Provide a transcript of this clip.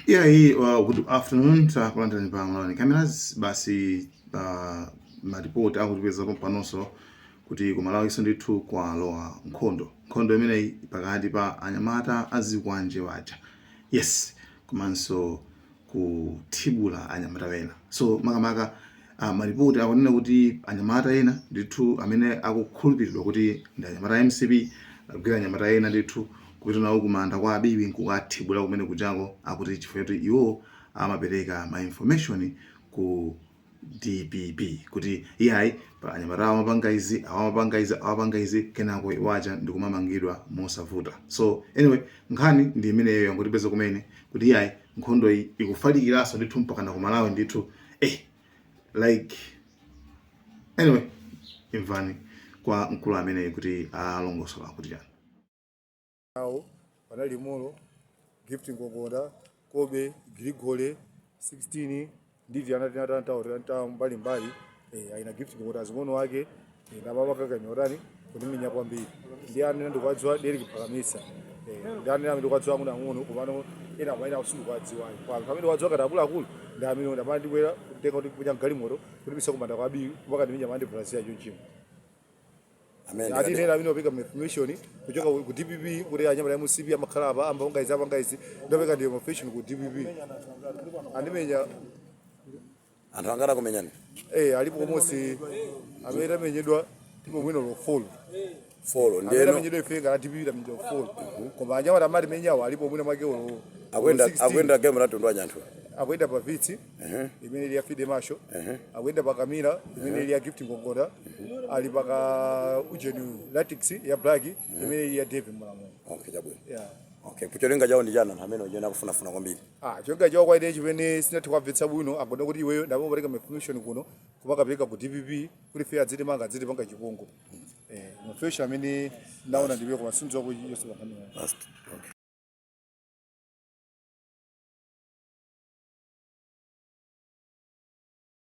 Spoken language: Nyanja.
Yeah, good afternoon, takulandirani pa Malawi Cameras. Basi maripoti akutipeza panonso kuti ku Malawi ndithu kwalowa nkhondo. Nkhondo imeneyi pakati pa anyamata azikwanje waja, yes, komanso kuthibula anyamata ena. So makamaka maripoti akunena kuti anyamata ena ndithu amene akukhulupiridwa kuti ndi anyamata MCP agwira anyamata ena ndithu kupita nawo kumanda kwa abibi nkukathibula kumene kujako, akuti chifukwa kuti iwo amapereka ma information ku DPP kuti iyayi, pa anyamata awo amapanga izi, awo amapanga izi, awo amapanga izi, kenako iwaja ndikumamangidwa mosavuta. So anyway, nkhani ndi imeneyo yangotipeza kumene kuti iyayi, nkhondo iyi ikufalikiranso ndithu mpakana ku Malawi ndithu. Like anyway, imvani kwa mkulu ameneyi kuti alongosola kuti chani. Awo panali Molo, Gift Ngongonda, Kobe, Grigore 16, nditi ana tinatanta mbalimbali. Aina Gift Ngongonda azing'ono ake, ndamapakakanyotani kundimenya kwambiri ndi anena ndikuwadziwa Derek Phakamisa, ndi anena ndikuwadziwa ang'ono ang'ono, komano ena amaina sindikuwadziwa. Kwa anthu amene ndikuwadziwa kati akuluakulu ndi amene ndamene ndibwera kutenga kuti kunya galimoto kundipisa kumanda kwa abibi mpaka ndimenya mandi Brazil chonchimo. Amene ati nena amene wapeka information kuchoka ku DPP kuti anyamata MCP amakhala apa, amapanga izi, apanga izi, ndopeka ndi information ku DPP andimenya. Anthu angana kumenyani? Alipo komosi amene tamenyedwa tipo mwino lo four. Four? Amene Ndiyeno tamenyedwa ife ngati DPP tamenyedwa four, koma anyamata amati menyawo alipo mwino mwake ulo. Akuyenda 16. Akuyenda game la tundu anthu? Akuyenda pa Vitz imene ili ya Fide Masho, akuyenda pa Camira imene ili ya Gift Ngongoda, ali paka ujeni Latix ya black imene ili ya David Mulamulo. Okay, chabwino. Yeah. Okay, kucholinga chawo ndi chani anthu amene ojena akufunafuna kwambiri? Ah, cholinga chawo kwa ine chimene sinathe kwamvetsa bwino, angona kuti iweyo ndamapereka information kuno kumakapereka ku DPP kuti fe adzitimanga, adzitipanga chipongwe. Information amene ndaona ndiwe, koma sindidziwa kuti yonse pakaniwa. Last. Okay.